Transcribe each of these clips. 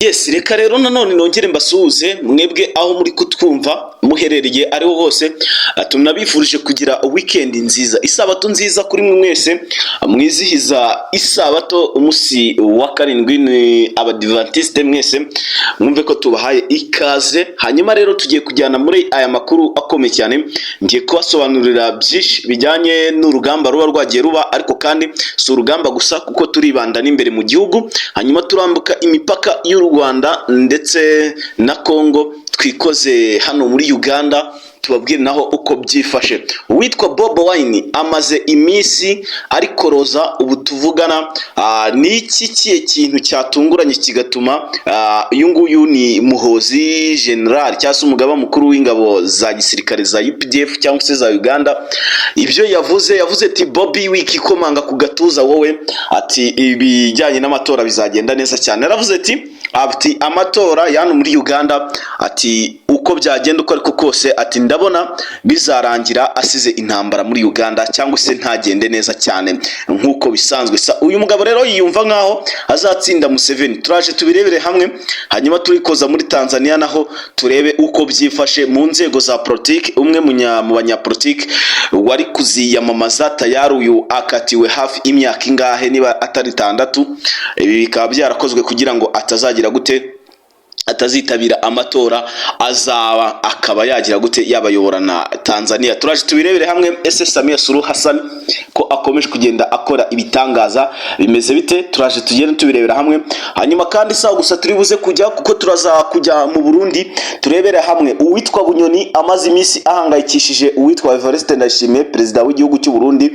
Yes, reka rero nanone nongere mbasuhuze mwebwe aho muri kutwumva muherereye ariho hose. Tunabifurije kugira weekend nziza, isabato nziza kuri mwe mwese mwizihiza isabato, umunsi wa karindwi. Ni Abadivantisite mwese, mwumve ko tubahaye ikaze. Hanyuma rero tugiye kujyana muri aya makuru akomeye cyane. Ngiye kubasobanurira byinshi bijyanye n'urugamba ruba rwagiye ruba, ariko kandi si urugamba gusa, kuko turibanda n'imbere mu gihugu, hanyuma turambuka imipaka y'u Rwanda ndetse na Congo, twikoze hano muri Uganda, tubabwire naho uko byifashe. Uwitwa Bobi Wine amaze iminsi arikoroza. Ubu tuvugana, ni iki kihe kintu cyatunguranye kigatuma uyu nguyu ni Muhozi General cyangwa se umugaba mukuru w'ingabo za gisirikare za UPDF cyangwa se za Uganda, ibyo yavuze? Yavuze ati: "Bobi, wikikomanga ku gatuza wowe," ati "ibijyanye n'amatora bizagenda neza cyane." Yaravuze ati amatora ya hano muri Uganda, ati uko byagenda uko ariko kose, ati ndabona bizarangira asize intambara muri Uganda cyangwa se ntagende neza cyane nk'uko bisanzwe. Sa uyu mugabo rero yiyumva nkaho azatsinda Museveni. Turaje tubirebere hamwe, hanyuma turikoza muri Tanzania naho turebe uko byifashe mu nzego za politiki. Umwe mu banyapolitiki wari kuziyamamaza tayari, uyu akatiwe hafi imyaka ingahe, niba atari 6. Ibi bikaba byarakozwe kugira ngo atazagira gute, atazitabira amatora azaba, akaba yagira gute, yabayobora na Tanzania. Turaje tubirebere hamwe. Ese Samia Suluhu Hassan ko akomeje kugenda akora ibitangaza, bimeze bite? Turaje tugende tubirebera hamwe. Hanyuma kandi sawa gusa turi buze kujya, kuko turaza kujya mu Burundi, turebere hamwe uwitwa Bunyoni amaze iminsi ahangayikishije uwitwa Evariste Ndayishimiye, perezida w'igihugu cy'u Burundi.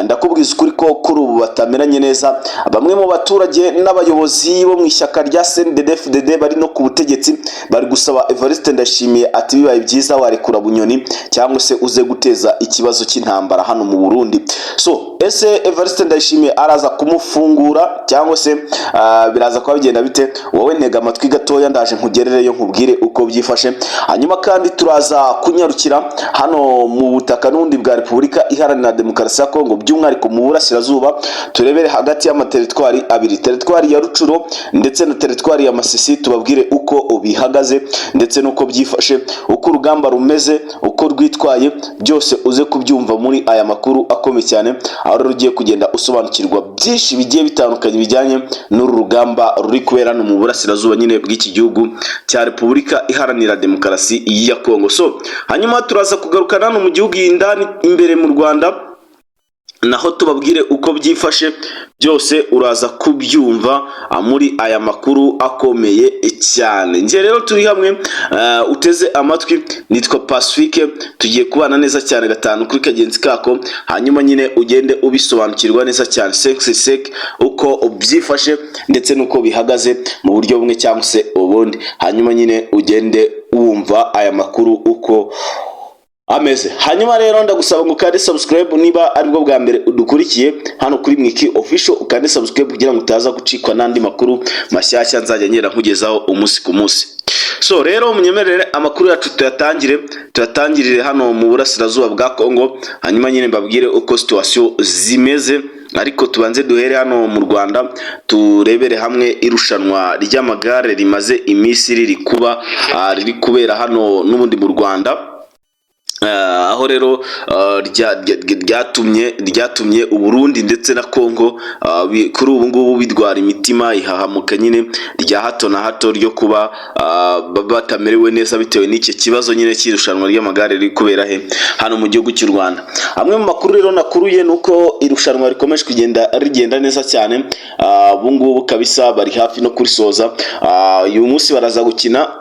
Ndakubwiza ukuri ko kuri ubu batameranye neza. Bamwe mu baturage n'abayobozi bo mu ishyaka rya CNDD-FDD bari no ku butegetsi bari gusaba Evariste Ndayishimiye ati: "Bibaye byiza warekura Bunyoni cyangwa se uze guteza ikibazo cy'intambara hano mu Burundi." So ese Evariste Ndayishimiye araza kumufungura cyangwa se biraza kuba bigenda bite? Wowe ntega amatwi gatoya, ndaje nkugerereyo nkubwire uko byifashe. Hanyuma kandi turaza kunyarukira hano mu butaka n'ubundi bwa Repubulika Iharanira Demokarasi ya Kongo, by'umwihariko mu burasirazuba, turebere hagati y'amateritwari abiri, teritwari ya Rutshuru ndetse na teritwari ya Masisi, tubabwire uko bihagaze ndetse n'uko byifashe, uko urugamba rumeze, uko rwitwaye, byose uze kubyumva muri aya makuru akomeye cyane, aho rero ugiye kugenda usobanukirwa byinshi bigiye bitandukanye bijyanye n'uru rugamba ruri kubera hano mu burasirazuba nyine bw'iki gihugu cya Repubulika Iharanira Demokarasi ya Kongo. So hanyuma turaza kugaruka hano mu gihugu indani imbere mu Rwanda, naho tubabwire uko byifashe. Byose uraza kubyumva muri aya makuru akomeye cyane. Njye rero turi hamwe, uteze amatwi, nitwa Pacifique, tugiye kubana neza cyane gatanu kuri kagenzi kako, hanyuma nyine ugende ubisobanukirwa neza cyane sek uko byifashe ndetse n'uko bihagaze mu buryo bumwe cyangwa se ubundi, hanyuma nyine ugende wumva aya makuru uko ameze. Hanyuma rero ndagusaba ngo ukande subscribe niba aribwo bwa mbere udukurikiye hano kuri Mwiki Official, ukande subscribe kugira ngo utaza gucikwa n'andi makuru mashyashya nzajya ngenda nkugezaho umunsi ku munsi. So rero munyemerere amakuru yacu tuyatangire, tuyatangirire hano mu burasirazuba bwa Congo, hanyuma nyine mbabwire uko situation zimeze. Ariko tubanze duhere hano mu Rwanda, turebere hamwe irushanwa ry'amagare rimaze iminsi riri kuba, riri kubera hano n'ubundi mu Rwanda. Aho rero ryatumye Uburundi ndetse na Congo kuri ubu ngubu bidwara imitima ihahamuka nyine rya hato na hato ryo kuba batamerewe neza bitewe n'iki kibazo nyine cy'irushanwa ry'amagare riri kubera he hano mu gihugu cy'u Rwanda. Amwe mu makuru rero nakuruye ni uko irushanwa rikomeje kugenda rigenda neza cyane. Ubu ngubu kabisa bari hafi no kurisoza. Uyu munsi baraza gukina,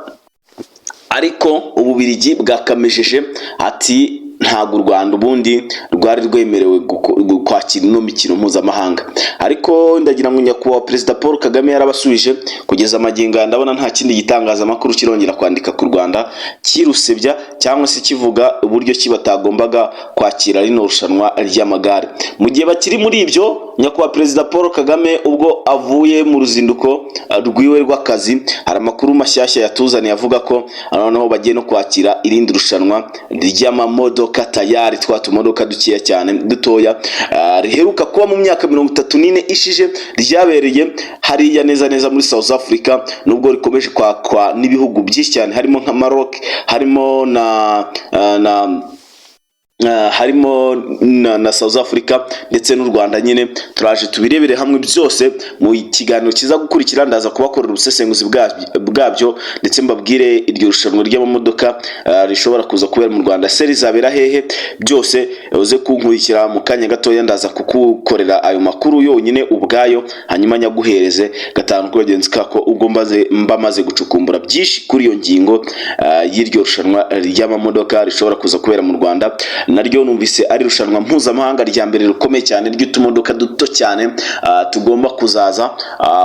ariko Ububirigi bwakamejeje ati ntabwo u Rwanda ubundi rwari rwemerewe kwakira ino mikino mpuzamahanga. Ariko ndagira ngo nyakubahwa Perezida Paul Kagame yarabasubije. Kugeza amagingo aya ndabona nta kindi gitangazamakuru kirongera kwandika ku Rwanda kirusebya cyangwa se kivuga uburyo ki batagombaga kwakira rino rushanwa ry'amagare. Mu gihe bakiri muri ibyo, nyakubahwa Perezida Paul Kagame ubwo avuye mu ruzinduko rwiwe rw'akazi, hari amakuru mashyashya yatuzaniye avuga ko noneho bagiye no kwakira irindi rushanwa ry'amamodoka tayari, twa tumodoka dukeya cyane dutoya. riheruka kuba mu myaka 34 ishije, ryabereye hariya neza neza muri South Africa, nubwo rikomeje kwakwa n'ibihugu byinshi cyane, harimo nka Maroc, harimo na South Africa ndetse n'u Rwanda nyine. Turaje tubirebere hamwe byose mu kiganiro kiza gukurikira. Ndaza kubakorera ubusesenguzi bwabyo ndetse mbabwire iryo rushanwa ry'amamodoka rishobora kuza kubera mu Rwanda se rizabera hehe. Byose uze kunkurikira mu kanya gatoya, ndaza kukukorera ayo makuru yonyine ubwayo, hanyuma nyaguhereze gatanu kuri bagenzi kako, ubwo mba maze gucukumbura byinshi kuri iyo ngingo y'iryo rushanwa ry'amamodoka rishobora kuza kubera mu Rwanda. Naryo numvise ari irushanwa mpuzamahanga rya mbere rikomeye cyane ry'utumodoka duto cyane, tugomba kuzaza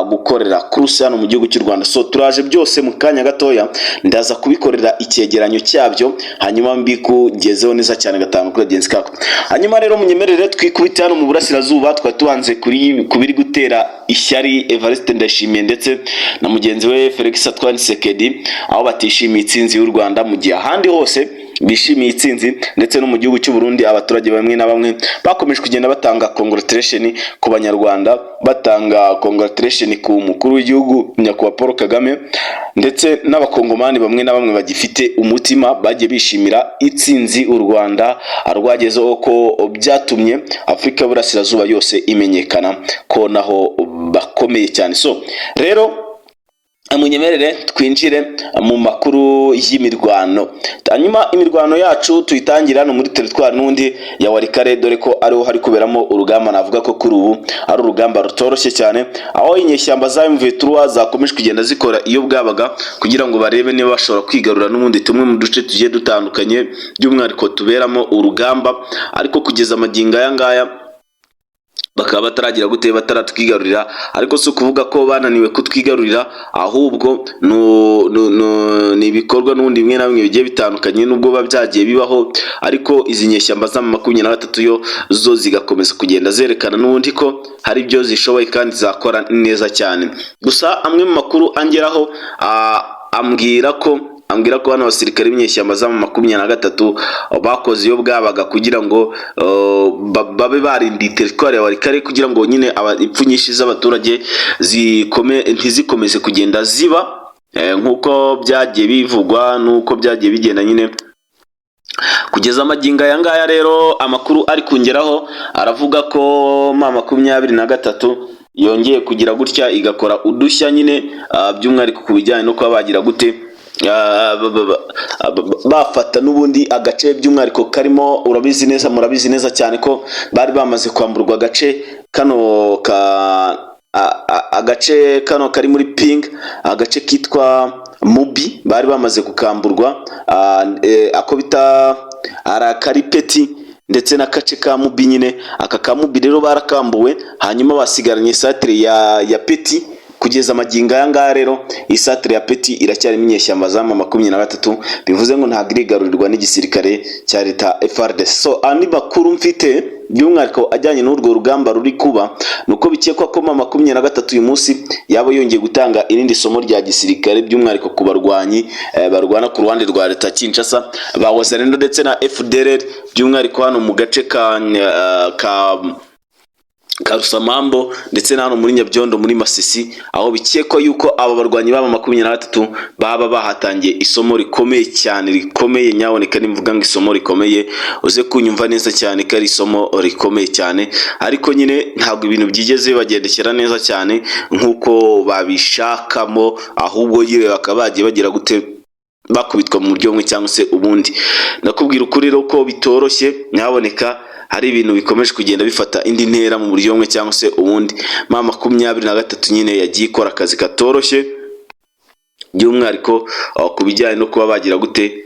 gukorera course hano mu gihugu cy'u Rwanda. So turaje byose mu kanya gatoya, ndaza kubikorera icyegeranyo cyabyo, hanyuma mbikugezeho neza cyane gatanu kuri bagenzi kako. Hanyuma rero munyemerere twikubite hano mu burasirazuba. Twari tubanze kuri kubiri gutera ishyari Evariste Ndayishimiye ndetse na mugenzi we Felix Antoine Tshisekedi, aho batishimiye itsinzi y'u Rwanda, mu gihe ahandi hose bishimiye itsinzi. Ndetse no mu gihugu cy'u Burundi, abaturage bamwe na bamwe bakomeje kugenda batanga congratulation ku Banyarwanda, batanga congratulation ku mukuru w'igihugu nyakubahwa Paul Kagame, ndetse n'Abakongomani bamwe na bamwe bagifite umutima bagiye bishimira itsinzi u Rwanda rwagezeho, ko byatumye Afurika y'Uburasirazuba yose imenyekana ko naho bakomeye cyane. So rero munyemerere twinjire mu makuru y'imirwano. Hanyuma imirwano yacu tuyitangira hano muri teritwari n'undi ya Walikale, dore ko ariho hari kuberamo urugamba. Navuga ko kuri ubu ari urugamba rutoroshye cyane, aho inyeshyamba za M23 zakomeje kugenda zikora iyo bwabaga kugira ngo barebe niba bashobora kwigarura n'ubundi tumwe mu duce tugiye dutandukanye, by'umwihariko tuberamo urugamba. Ariko kugeza amagingo aya ngaya bakaba bataragira gute, bataratwigarurira. Ariko si ukuvuga ko bananiwe kutwigarurira, ahubwo ni ibikorwa n'ubundi bimwe na bimwe bigiye bitandukanye, nubwo biba byagiye bibaho. Ariko izi nyeshyamba za 23 yo zo zigakomeza kugenda zerekana n'ubundi ko hari ibyo zishoboye kandi zakora neza cyane. Gusa amwe mu makuru angeraho ambwira ko bano basirikare b'inyeshyamba za 23 bakoze iyo bwabaga kugira ngo babe barinda teritwari ya Walikale, kugira ngo nyine impfu nyinshi z'abaturage ntizikomeze kugenda ziba, nk'uko byagiye bivugwa n'uko byagiye bigenda nyine kugeza amagingo aya ngaya. Rero amakuru ari kungeraho aravuga ko M23 yongeye kugira gutya igakora udushya nyine, by'umwihariko ku bijyanye no kuba bagira gute, bafata n'ubundi agace by'umwihariko karimo, urabizi neza, murabizi neza cyane ko bari bamaze kwamburwa agace kano ka agace kano kari muri Pinga, agace kitwa Mubi bari bamaze kukamburwa, ako bita Arakaripeti ndetse n'agace ka Mubi nyine. Aka ka Mubi rero barakambuwe, hanyuma basigaranye satire ya Peti. Kugeza amagingo aya ngaya rero, iyi satire ya Peti iracyarimo inyeshyamba za 23, bivuze ngo ntabwo irigarurirwa n'igisirikare cya leta FARDC. So andi makuru mfite by'umwihariko ajyanye n'urwo rugamba ruri kuba, ni uko bikekwa ko M23 uyu munsi yaba yongeye gutanga irindi somo rya gisirikare, by'umwihariko ku barwanyi barwana ku ruhande rwa leta Kinshasa, ba Wazalendo ndetse na FDLR, by'umwihariko hano mu gace ka Karusamambo ndetse na hano muri Nyabyondo muri Masisi, aho bikekwa yuko aba barwanyi baba 23 baba bahatangiye isomo rikomeye cyane, rikomeye. Nyaboneka nimvuga ngo isomo rikomeye, uze kunyumva neza cyane ko ari isomo rikomeye cyane. Ariko nyine ntabwo ibintu byigeze bibagendekera neza cyane nk'uko babishakamo, ahubwo nyine bakaba bagiye bagira gute, bakubitwa mu buryo bumwe cyangwa se ubundi. Ndakubwira ukuri rero ko bitoroshye, nyaboneka, hari ibintu bikomeje kugenda bifata indi ntera mu buryo bumwe cyangwa se ubundi. M23 nyine yagiye ikora akazi katoroshye, by'umwihariko ku bijyanye no kuba bagira gute,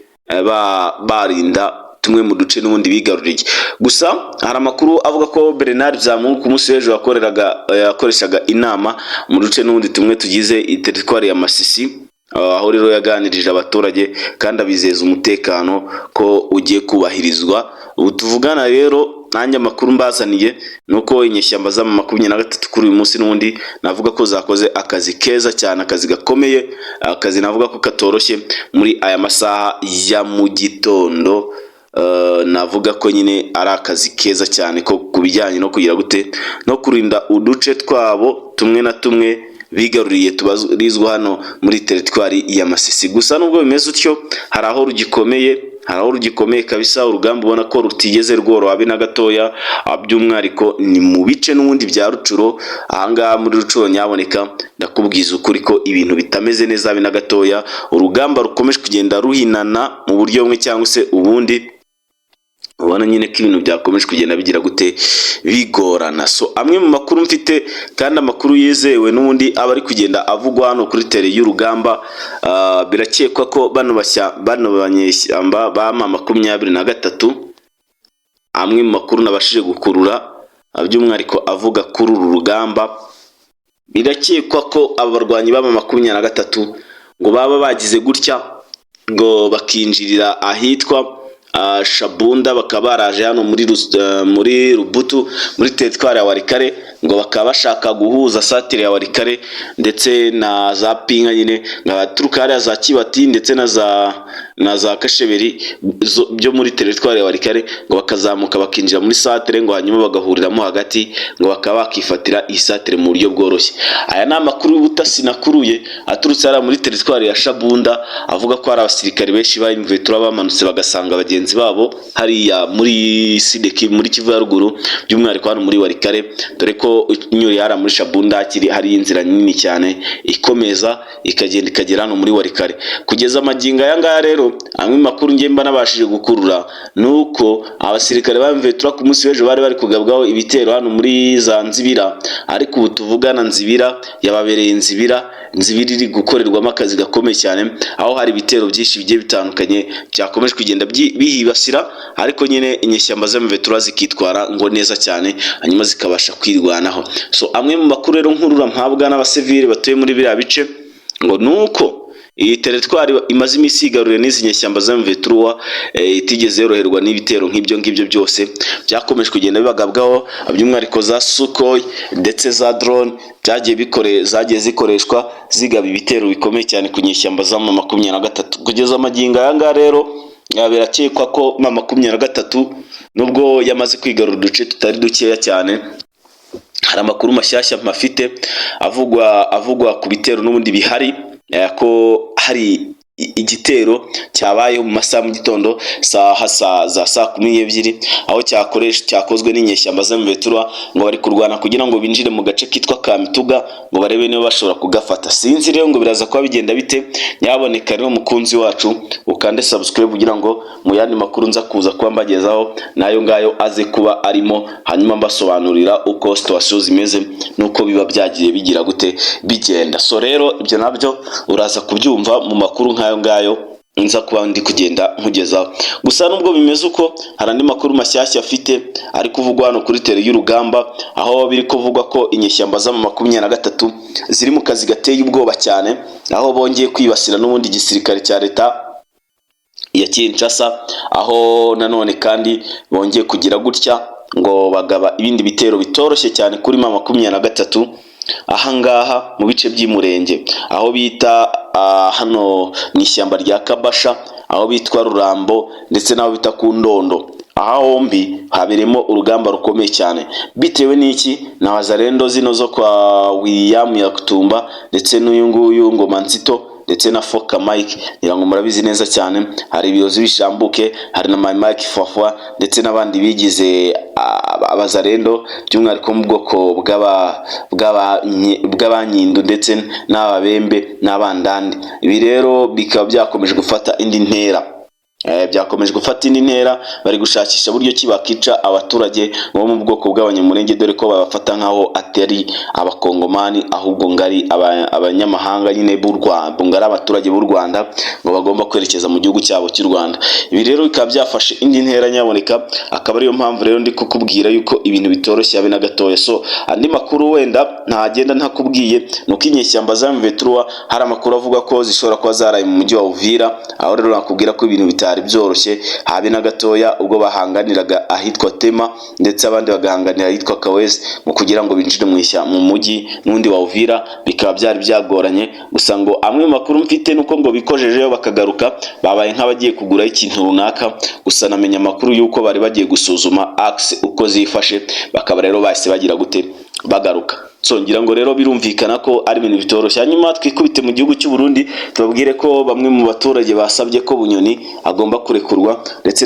barinda tumwe mu duce n'ubundi bigaruriye. Gusa hari amakuru avuga ko Bernard Byamungu ku munsi w'ejo yakoreraga yakoreshaga inama mu duce n'ubundi tumwe tugize teritwari ya Masisi, aho rero yaganirije abaturage kandi abizeza umutekano ko ugiye kubahirizwa. Ubu tuvugana rero, nanjye amakuru mbazaniye ni uko inyeshyamba za 23 kuri uyu munsi n'ubundi navuga ko zakoze akazi keza cyane, akazi gakomeye, akazi navuga ko katoroshye muri aya masaha ya mu gitondo. Navuga ko nyine ari akazi keza cyane ko ku bijyanye no kugira gute no kurinda uduce twabo tumwe na tumwe bigaruriye tubarizwa hano muri teritwari ya Masisi. Gusa nubwo bimeze utyo, hari aho rugikomeye kabisa. Urugamba ubona ko rutigeze rworoha habe na gatoya, by'umwihariko ni mu bice n'ubundi bya Rucuro. Ahangaha muri Rucuro, nyaboneka ndakubwiza ukuri ko ibintu bitameze neza habe na gatoya. Urugamba rukomeje kugenda ruhinana mu buryo bumwe cyangwa se ubundi. Ubona nyine ko ibintu byakomeje kugenda bigira gute, bigorana. So amwe mu makuru mfite kandi amakuru yizewe n'ubundi aba ari kugenda avugwa hano kuri terrain y'urugamba, birakekwa ko bano banyeshyamba ba M23, amwe mu makuru nabashije gukurura, by'umwihariko avuga kuri uru rugamba, birakekwa ko aba barwanyi ba M23 ngo baba bagize gutya ngo bakinjirira ahitwa Shabunda, bakaba baraje hano muri Rubutu, muri teritwari ya Walikale, ngo bakaba bashaka guhuza centre ya Walikale ndetse na za Pinga nyine, ngo abaturuka hariya za Kibati ndetse na za Kasheberi byo muri teritwari ya Walikale, ngo bakazamuka bakinjira muri centre, ngo hanyuma bagahuriramo hagati, ngo bakaba bakifatira iyi centre mu buryo bworoshye. Aya ni amakuru y'ubutasi nakuruye aturutse hariya muri teritwari ya Shabunda, avuga ko hari abasirikare benshi ba M23 bamanutse bagasanga bagenzi babo hariya muri Sud-Kivu, muri Kivu ya ruguru, by'umwihariko hano muri Walikale, dore ko unyuriye hariya muri Shabunda hakiri hari inzira nini cyane ikomeza ikagenda ikagera hano muri Walikale. Kugeza amagingo aya ngaya rero, amwe mu makuru njye mba nabashije gukurura ni uko abasirikare ba M23 ku munsi w'ejo bari bari kugabwaho ibitero hano muri za Nzibira, ariko ubu tuvugana Nzibira yababereye Nzibira. Nzibira iri gukorerwamo akazi gakomeye cyane, aho hari ibitero byinshi bigiye bitandukanye byakomeje kugenda bihibasira, ariko nyine inyeshyamba za M23 zikitwara ngo neza cyane, hanyuma zikabasha kwirwanaho. So amwe mu makuru rero nkurura mpabwa n'abasivili batuye muri biriya bice ngo nuko iyi teritwari imaze iminsi yigaruriwe n'izi nyeshyamba za M23 itigeze yoroherwa n'ibitero nk'ibyo ngibyo byose byakomeje kugenda bibagabwaho, by'umwihariko za Sukhoi ndetse za drone byagiye bikore zagiye zikoreshwa zigaba ibitero bikomeye cyane ku nyeshyamba za M23. Kugeza amagingo aya ngaya rero, birakekwa ko M23, nubwo yamaze kwigarura uduce tutari dukeya cyane, hari amakuru mashyashya mpafite avugwa ku bitero n'ubundi bihari, ko hari igitero cyabayeho mu masaha mu gitondo, saha za saa 12, aho cyakozwe n'inyeshyamba za M23, ngo bari kurwana kugira ngo binjire mu gace kitwa Kamituga, ngo barebe niba bashobora kugafata. Sinzi rero ngo biraza kuba bigenda bite. Nyaboneka rero mukunzi wacu, ukande subscribe kugira ngo mu yandi makuru nza kuza kuba mbagezaho nayo ngayo aze kuba arimo, hanyuma mbasobanurira uko situation zimeze nuko biba byagiye bigira gute bigenda. So rero ibyo nabyo uraza kubyumva mu makuru nk'ayo ngayo nza kuba ndi kugenda nkugezaho. Gusa nubwo bimeze uko, hari andi makuru mashyashya afite ari kuvugwa hano kuri terrain y'urugamba, aho biri kuvugwa ko inyeshyamba za M23 ziri mu kazi gateye ubwoba cyane, aho bongeye kwibasira n'ubundi igisirikare cya leta ya Kinshasa, aho nanone kandi bongeye kugira gutya ngo bagaba ibindi bitero bitoroshye cyane kuri M23 ahangaha mu bice by'Imurenge, aho bita hano mu ishyamba rya Kabasha, aho bitwa Rurambo ndetse n'aho bita ku Ndondo. Aha hombi habereyemo urugamba rukomeye cyane. Bitewe n'iki? Na Wazalendo zino zo kwa William Yakutumba ndetse n'uyu nguyu Ngoma Nzito ndetse na Foka Mike, ngira ngo murabizi neza cyane. Hari ibiyozi bishambuke, hari na My Mike Fafwa ndetse n'abandi bigize abazarendo, by'umwihariko mu bwoko bw'abanyindu ndetse n'ababembe n'abandandi. Ibi rero bikaba byakomeje gufata indi ntera, bari gushakisha buryo ki bakica abaturage bo mu bwoko bw'Abanyamurenge, dore ko babafata nk'aho atari Abakongomani, ahubwo ngo ari abanyamahanga nyine b'u Rwanda, ngo ari abaturage b'u Rwanda, ngo bagomba kwerekeza mu gihugu cyabo cy'u Rwanda. Ibi rero bikaba byafashe indi ntera nyaboneka, akaba ariyo mpamvu rero ndi kukubwira yuko ibintu bitoroshye habe na gatoya. So andi makuru wenda ntagenda ntakubwiye ni uko inyeshyamba za M23 hari amakuru avuga ko zishobora kuba zaraye mu mujyi wa Uvira, aho rero nakubwira ko ibintu bitari Bitari byoroshye habe na gatoya, ubwo bahanganiraga ahitwa Tema, ndetse abandi bagahanganira ahitwa Kawezi mu kugira ngo binjire mu mujyi n'undi wa Uvira, bikaba byari byagoranye. Gusa ngo amwe mu makuru mfite nuko ngo bikojejeyo bakagaruka babaye nk'abagiye kugura ikintu runaka. Gusa namenya amakuru y'uko bari bagiye gusuzuma axe uko zifashe, bakaba rero bahise bagira gute? Bagaruka. So ngira ngo rero birumvikana ko ari ibintu bitoroshye. Hanyuma twikubite mu gihugu cy'u Burundi, tubabwire ko bamwe mu baturage basabye ko Bunyoni agomba kurekurwa, ndetse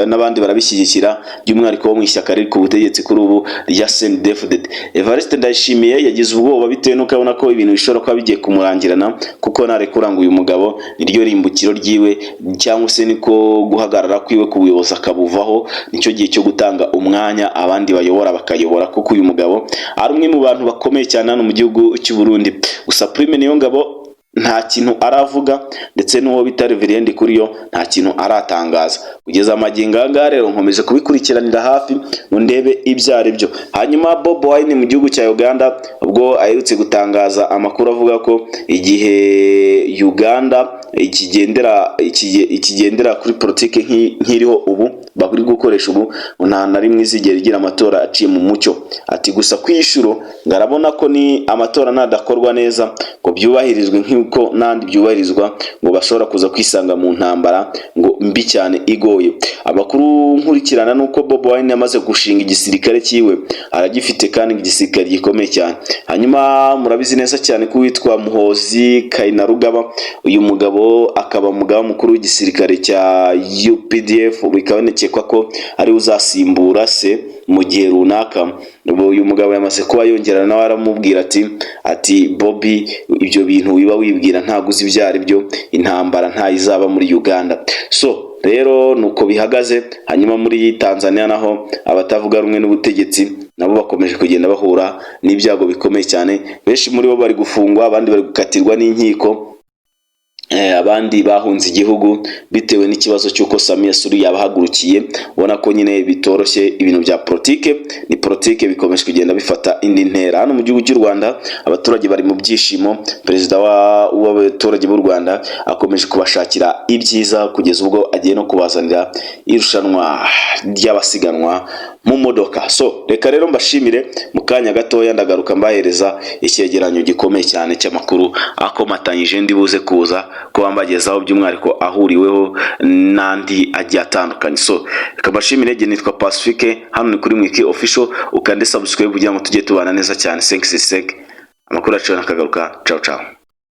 n'abandi barabishyigikira, by'umwihariko wo mu ishyaka riri ku butegetsi kuri ubu rya CNDD-FDD. Evariste Ndayishimiye yagize ubwoba bitewe n'uko abona ko ibintu bishobora kuba bigiye kumurangirana, kuko narekura ngo uyu mugabo niryo rimbukiro ryiwe, cyangwa se niko guhagarara kwiwe ku buyobozi akabuvaho, nicyo gihe cyo gutanga umwanya abandi bayobora bakayobora, kuko uyu mugabo ari umwe mu bantu bakomeye cyane hano mu gihugu cy'u Burundi. Gusa Prime Niyongabo nta kintu aravuga, ndetse n'uwo bita Reverend Kuriyo nta kintu aratangaza kugeza amagingo aya ngaya. Rero nkomeje kubikurikiranira hafi ngo ndebe ibyo ari byo. Hanyuma Bob Wine mu gihugu cya Uganda, ubwo aherutse gutangaza amakuru avuga ko igihe Uganda ikigendera kuri politiki nk'iriho ubu bari gukoresha ubu, ngo nta na rimwe izigera igira amatora aciye mu mucyo. Ati gusa ku inshuro ngo arabona ko ni amatora nadakorwa neza ngo byubahirizwe nk'uko n'andi byubahirizwa, ngo bashobora kuza kwisanga mu ntambara ngo mbi cyane igoye. Amakuru nkurikirana nuko Bob Wine yamaze gushinga igisirikare cyiwe, aragifite kandi igisirikare gikomeye cyane. Hanyuma murabizi neza cyane ko uwitwa Muhozi Kainerugaba, uyu mugabo akaba umugaba mukuru w'igisirikare cya UPDF, bikaba binakekwa ko ari we uzasimbura se mu gihe runaka. Ubu uyu mugabo yamaze kuba yongera nawe aramubwira ati: "Bobi, ibyo bintu wiba wibwira ntabwo uzi ibyo ari byo, intambara ntayizaba muri Uganda." So rero nuko bihagaze. Hanyuma muri Tanzania naho abatavuga rumwe n'ubutegetsi nabo bakomeje kugenda bahura n'ibyago bikomeye cyane. Benshi muri bo bari gufungwa, abandi bari gukatirwa n'inkiko, abandi bahunze igihugu bitewe n'ikibazo cy'uko Samia Suluhu yabahagurukiye. Ubona ko nyine bitoroshye, ibintu bya politike ni politike, bikomeje kugenda bifata indi ntera. Hano mu gihugu cy'u Rwanda abaturage bari mu byishimo. Perezida w'abaturage b'u Rwanda akomeje kubashakira ibyiza, kugeza ubwo agiye no kubazanira irushanwa ry'abasiganwa mu modoka. So reka rero mbashimire. Mu kanya gatoya ndagaruka mbahereza icyegeranyo gikomeye cyane cy'amakuru akomatanyije ndi buze kuza kuba mbagezaho, by'umwihariko ahuriweho n'andi agiye atandukanye. So reka mbashimire. Jye nitwa Pacifique, hano ni kuri Mwiki Official. Ukande subscribe kugira ngo tujye tubana neza cyane. 5 6 amakuru yacu nakagaruka. Ciao ciao.